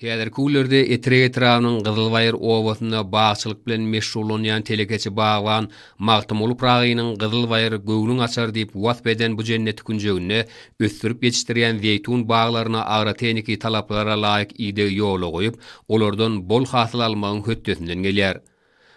Häzirki günlerde Etrek etrabynyň Gyzylbaýyr obasynda bagçylyk bilen meşgullanýan telekeçi bagban Magtymguly Pyragynyň Gyzylbaýyr göwnüň açar diýip wasp eden bu jenneti künjeginde ösdürip ýetişdirýän zeýtun baglaryna agrotehniki talaplara laýyk idegi ýola goýup, olardan bol hasyl almagyň hötdesinden gelýär.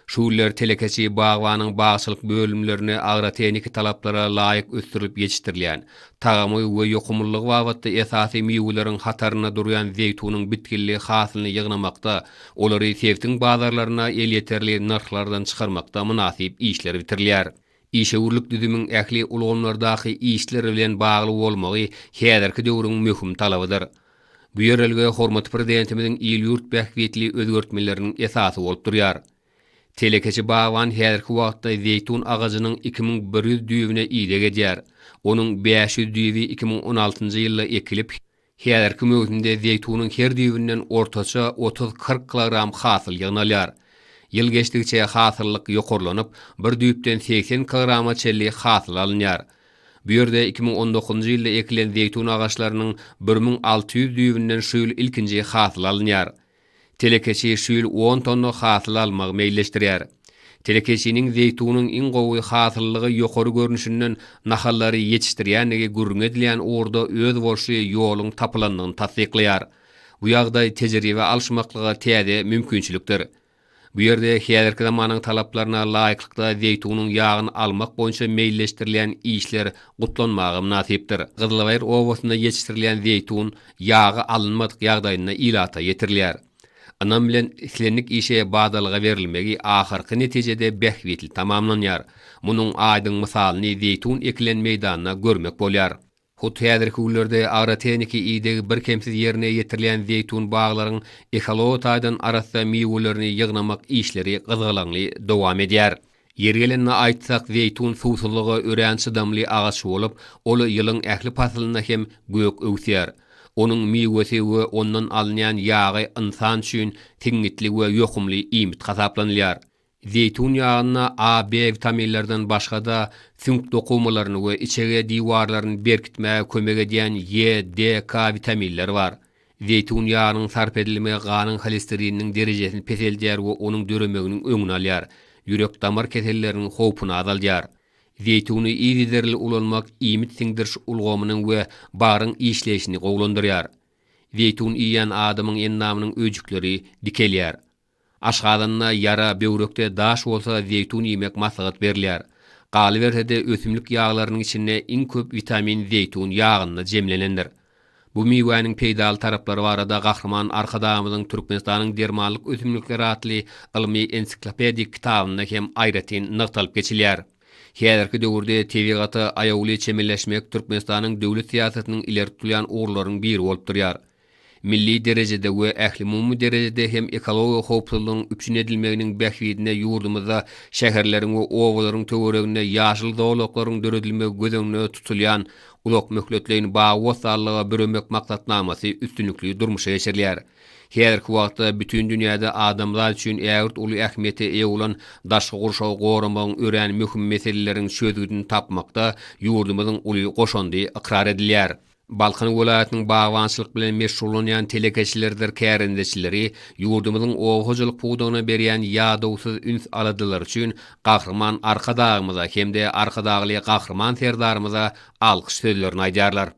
Şu günler telekeçi bagbanyň bagçylyk bölümlerinde agrotehniki talaplara laýyk ösdürilip ýetişdirilýän, tagamy we ýokumlylygy babatda esasy miweleriň hatarynda durýan zeýtunyň bitgilli hasylyny ýygnamakda, olary sebitiň bazarlaryna elýeterli nyrhlardan çykarmakda mynasyp işler bitirilýär. Işewürlik düzümiň ähli ulgamlardaky işler bilen bagly bolmagy häzirki döwrüň möhüm talabydyr. Bu ýörelge hormatly Prezidentimiziň il-ýurt bähbitli özgertmeleriniň esasy bolup durýar. Telekeçi bagban häzirki wagtda zeýtun agajynyň 2100 düýbüne ideg edýär. Onuň 500 düýbi 2016-njy ýylda ekilip, häzirki möwsümde zeýtunyň her düýbünden ortaça otuz-kyrk kilogram hasyl ýygnalýar. Ýyl geçdigiçe hasyllyk ýokarlanyp, bir düýpden 80 kilograma çenli hasyl alynýar. Bu ýerde 2019-njy ýylda ekilen zeýtun agaçlarynyň 1600 düýbünden şu ýyl ilkinji hasyl alynýar. Telekeçi şu ýyl on tonna hasyl almagy meýilleşdirýär. Telekeçiniň zeýtunyň iň gowy hasyllygy ýokary görnüşinden nahallary ýetişdirýändigi gürrüňi edilýän ugurda özboluşly ýoluň tapylandygyny tassyklaýar. Bu ýagdaý tejribe alyşmaklyga täze mümkinçilikdir. Bu ýerde häzirki zamanyň talaplaryna laýyklykda zeýtunyň ýagyny almak boýunça meýilleşdirilýän işler gutlanmaga mynasypdyr. Gyzylbaýyr obasynda ýetişdirilýän zeýtun ýagy alynmadyk ýagdaýynda ilata ýetirilýär. Ynam bilen islendik işe badalga berilmegi ahyrky netijede bähbitli tamamlanýar. Munuň aýdyň mysalyny zeýtun ekilen meýdanda görmek bolýar. Hut häzirki günlerde agrotehniki idegi birkemsiz ýerine ýetirilýän zeýtun baglaryň ekologiýa taýdan arassa miwelerini ýygnamak işleri gyzgalaňly dowam edýär. Ýeri gelende aýtsak, zeýtun suwsuzlyga örän çydamly agaç bolup, ol ýylyň ähli paslynda hem gök öwüsýär. Onuň miwesi we ondan alynýan ýagy ynsan üçin siňňitli we ýokumly iýmit hasaplanylýar. Zeýtun ýagynda A, B witaminlerden başga-da, süňk dokumalaryny we içege diwarlaryny berkitmäge kömek edýän E, D, K witaminleri bar. Zeýtun ýagynyň sarp edilmegi ganyň holesterininiň derejesini peseldýär we onuň döremeginiň öňüni alýar, ýürek-damar keselleriniň howpuny azaldýar. Zeýtuny yzygiderli ulanmak iýmit siňdiriş ulgamynyň we bagryň işleýşini gowulandyrýar. Zeýtun iýen adamyň endamynyň öýjükleri dikelýär. Aşgazanda ýara, böwrekde daş bolsa zeýtun iýmek maslahat berilýär. Galyberse-de ösümlik ýaglarynyň içinde iň köp witamin zeýtun ýagynda jemlenendir. Bu miwäniň peýdaly taraplary barada Gahryman Arkadagymyzyň Türkmenistanyň dermanlyk ösümlikleri atly ylmy-ensiklopedik kitabynda hem aýratyn nygtalyp geçilýär. Häzirki döwürde tebigata aýawly çemeleşmek Türkmenistanyň döwlet syýasatynyň ileri tutulýan ugurlarynyň biri bolup durýar. Milli derejede we ählumumy derejede hem ekologiýa howpsuzlygyň üpjün edilmeginiň bähbidine ýurdumyzda şäherleriň we obalaryň töwereginde ýaşyl zolaklaryň döredilmegi göz öňünde tutulýan uzakmöhletleýin bagy-bossanlyga büremek maksatnamasy üstünlikli durmuşa geçirilýär. Häzirki wagtda bütin dünýäde adamzat üçin ägirt uly ähmiýete eýe bolan daşky gurşawy goramagyň örän möhüm meseleleriň çözgüdini tapmakda ýurdumyzyň uly goşandy ykrar edilýär. Balkan welaýatynyň bagbançylyk bilen meşgullanýan telekeçileridir kärendeçileri ýurdumyzyň oba hojalyk pudagyna berýän ýadawsyz üns-aladalary üçin Gahryman Arkadagymyza hem-de Arkadagly Gahryman Serdarymyza alkyş sözlerini aýdýarlar.